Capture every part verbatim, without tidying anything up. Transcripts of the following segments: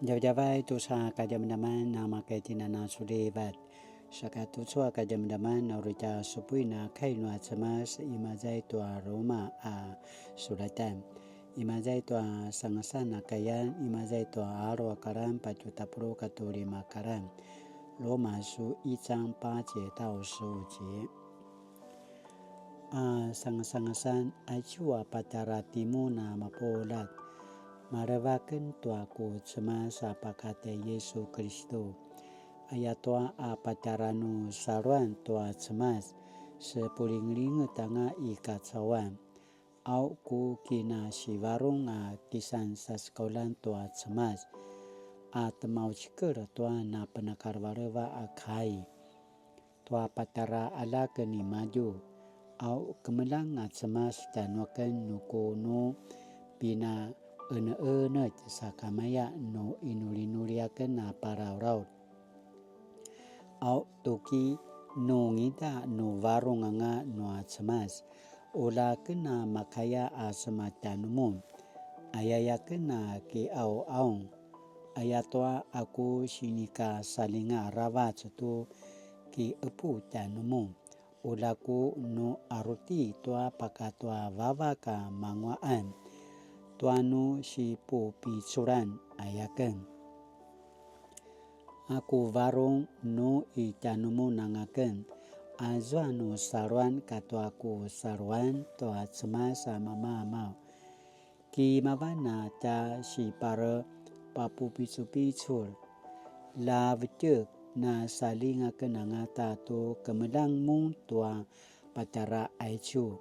Djavadjavay tusa kadjamadjaman na makaitinan a sulivat. Saka tucu a kadjamadjaman na uri tja supuin a kai nua Cemas, imaza i tua Roma a sulatan. Imaza i tua sangasan a kayan, imaza i tua alu a karan, patju tapuluq katua lima karan. 罗马书一章八节到十五节。A sangasangasan, aicu a patjara timun a mapuljat, maleva aken tua ku Cemas a pakata Yisu Kilistu. Ayatua a patjara nu saluan tua Cemas, sepulingelinget anga i kacauan, au ku kinasivarung a kisan sasekauljan tua Cemas, a temaucikel tua napenakalevaleva a kai. Tua patjara aljak nimadju, au kemeljang a Cemas tjanuaken nu ku nu pinaeneenetj sakamaya nu inulinuli aken a parauraur. Au tuki nu ngida nu varung anga nua Cemas, ula aken a makaya a sema tjanumun, ayaya aken a kiauaung, ayatua a ku sinikasaljinga aravac tu kiepu tjanumun, ula ku nu aruti tua pakatua vavak a manguaqan, tua nu sipupiculan, aya aken. A ku varung nu i tjanumun anga aken, azua nu saluan katua ku saluan tua Cemas a mamaw. Ki mavan a tja siparepapupicupicul. Lja vetjek, na saljing aken angata tu kemeljang mun tua patjara aicu.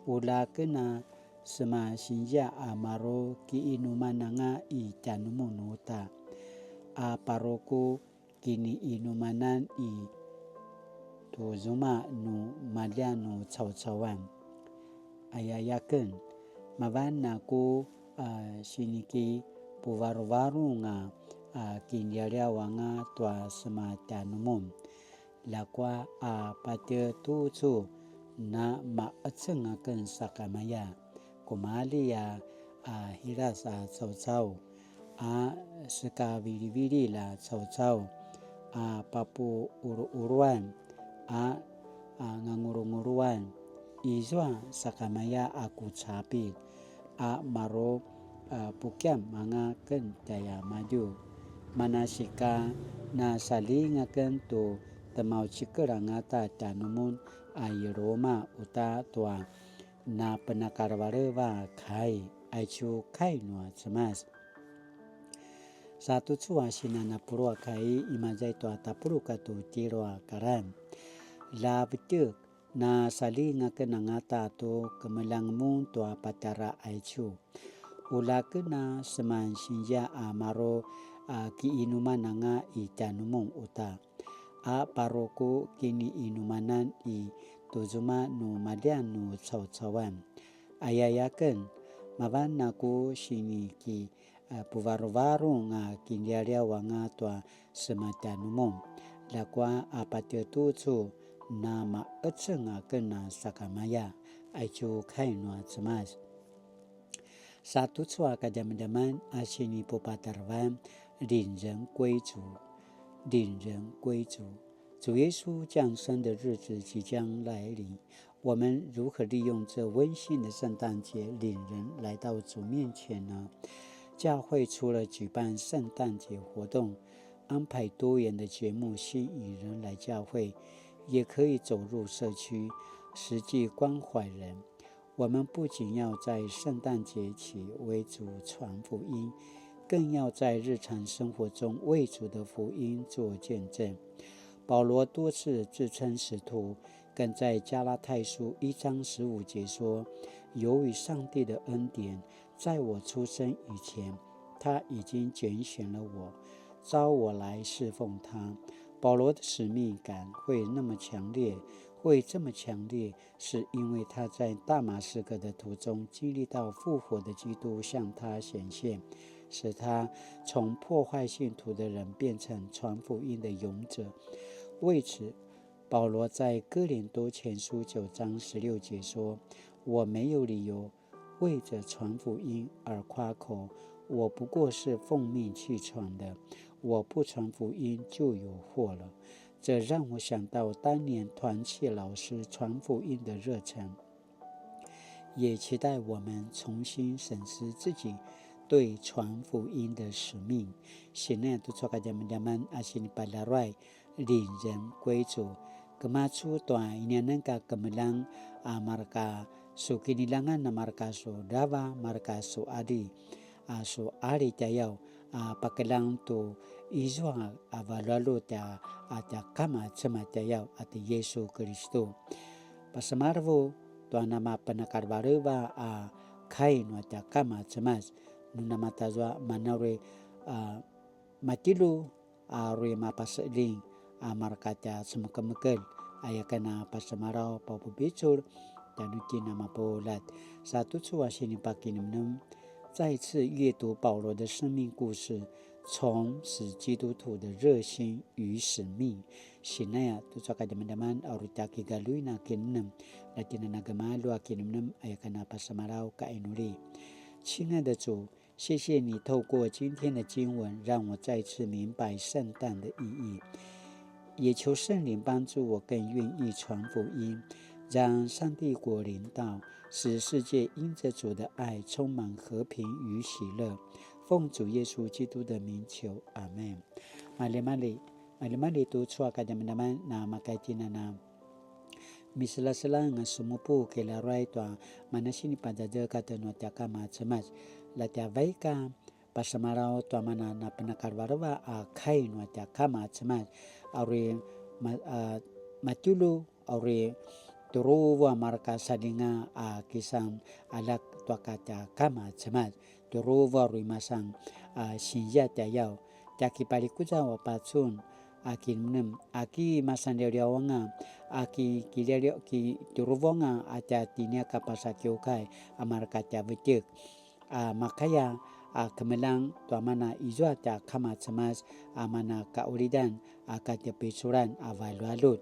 Ula aken a sema sinzia a maru kiinuman anga i tjanumun uta, a paru ku kiniinumanan i tu zuma nu malja nu caucauan. Ayaya aken, mavan a ku, a, sinikipuvaruvarung a, a, kinlialiaw anga tua sema tjanumun. Ljakua a patje tucu na maqeceng aken sakamaya, kumalji a, a, hilas a caucau, a sekavilivililj a caucau, a papuquluquluan, a, a ngangulunguluan, izua sakamaya a ku capit, a maru, a, pukiam anga aken tjaiamadju. Manasika na saljing aken tu temaucikel angata tjanumun a i Roma uta tua na penakalevaleva kai, aicu kai nua Cemas. Sa tucu a sinan a pulu a kai, imaza i tua tapuluq katua tjelu a karan. Lja vetjek, na saljing aken angata tu kemeljang mun tua patjara aicu. Ula aken a seman sinzia a maru, a, kiinuman anga i tjanumun uta, a paru ku kiniinumanan i tu zuma nu malja nu caucauan. Ayaya aken, mavan a ku siniki, a, puvaruvarung a kinlialiaw anga tua sema tjanumun. Ljakua a patje tucu na maqeceng aken a sakamaya, aicu kai nua Cemas. Sa tucu a kadjamadjaman a sinipupatarevan, 领人归主，领人归主。主耶稣降生的日子即将来临，我们如何利用这温馨的圣诞节领人来到主面前呢？教会除了举办圣诞节活动，安排多元的节目吸引人来教会，也可以走入社区，实际关怀人。我们不仅要在圣诞节起为主传福音，更要在日常生活中为主的福音做见证。保罗多次自称使徒，更在加拉太书一章十五节说：“由于上帝的恩典，在我出生以前，他已经拣选了我，招我来侍奉他。”保罗的使命感会那么强烈，会这么强烈，是因为他在大马士革的途中经历到复活的基督向他显现，使他从破坏信徒的人变成传福音的勇者。为此，保罗在哥林多前书九章十六节说：“我没有理由为着传福音而夸口，我不过是奉命去传的，我不传福音就有祸了。这让我想到当年团契老师传福音的热忱，也期待我们重新审视自己对传福音的使命。Sina tucu a kadjamadjaman a sinipalaruay, 领人归主. Kemacu tua inianan ka kemeljang a marka su kiniljangan a marka su drava, marka su qali, a su qali tjayaw, a pakeljang tu izua a valjualjut a, a tja Kama Cemas tjayaw a ti Yisu Kilistu. Pasemalavu tua namapenakalevaleva a kai nua tja Kama Cemas, nu namatazua manu uri, a, matjelu a uri mapaseqeljing a marka tja cemekemekelj, aya ken a pasemalaw papupicul tjanuitjen a mapuljat. Sa tucu a sinipakinemnem, 再次閱讀保羅的生命故事，重拾基督徒的熱心與使命。Sinaya tucu a kadjamadjaman a uri tja kigaljuin a kinemnem, la tjen a na gemalju a kinemnem, aya ken a pasemalaw ka inuli. 亲爱的主，谢谢你透过今天的经文，让我再次明白圣诞的意义，也求圣灵帮助我更愿意传福音，让上帝国临到，使世界因着主的爱充满和平与喜乐。奉主耶稣基督的名求，阿们。Maljimalji, maljimalji tucu a kadjamadjaman, na makaitjinana. Miselaselang a semupu kilaruay tua mana sinipadjadjek a tja nua tja Kama Cemas. La tja vaik a pasemalaw tua mana napenakalevaleva a kai nua tja Kama Cemas. A uri ma-, a, matjulu, a uri tjuruvu a marka saljinga a kisan aljak tua ka tja Kama Cemas. Tjuruvu a uri masan, a, sinzia tjayaw. Tja kipalikuzaw a pacun, a kinemnem, a ki masan liawliaw anga, a ki kilialiaw, ki tjuruvu anga a tja tiniak a pasa kiukai, a marka tja vetjek. A makaya, a kemeljang tua mana izua tja Kama Cemas, a mana kaqulidan, a katjapiculan, a valjualjut.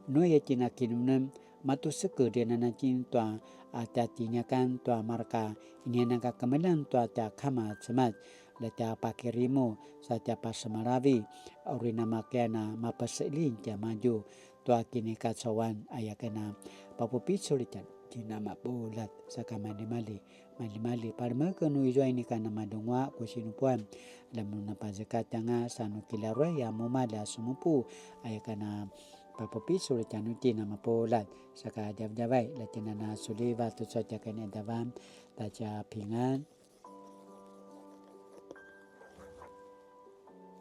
Nu aya tjen a kinemnem, matu sekedri nanatjen tua, a, tja tiniakan tua marka inianan ka kemeljang tua tja Kama Cemas, la tja pakirimu, sa tja pasemalavi, a uri namakaya na mapaseqeljing tiamadju tua kinikacauan, aya ken a papupicul tja tjen a mapuljat, saka maljimalji. Maljimalji, palemeken nu izua inika namadungua ku sinupuan. Lamun napazekatj anga sa nu kilaruay a mumalj a semupu, aya ken a papupicul tjanuitjen a mapuljat, saka djavadjavay, la tjen a na suliva tucu a tja kaniadavan, ta tja pingan.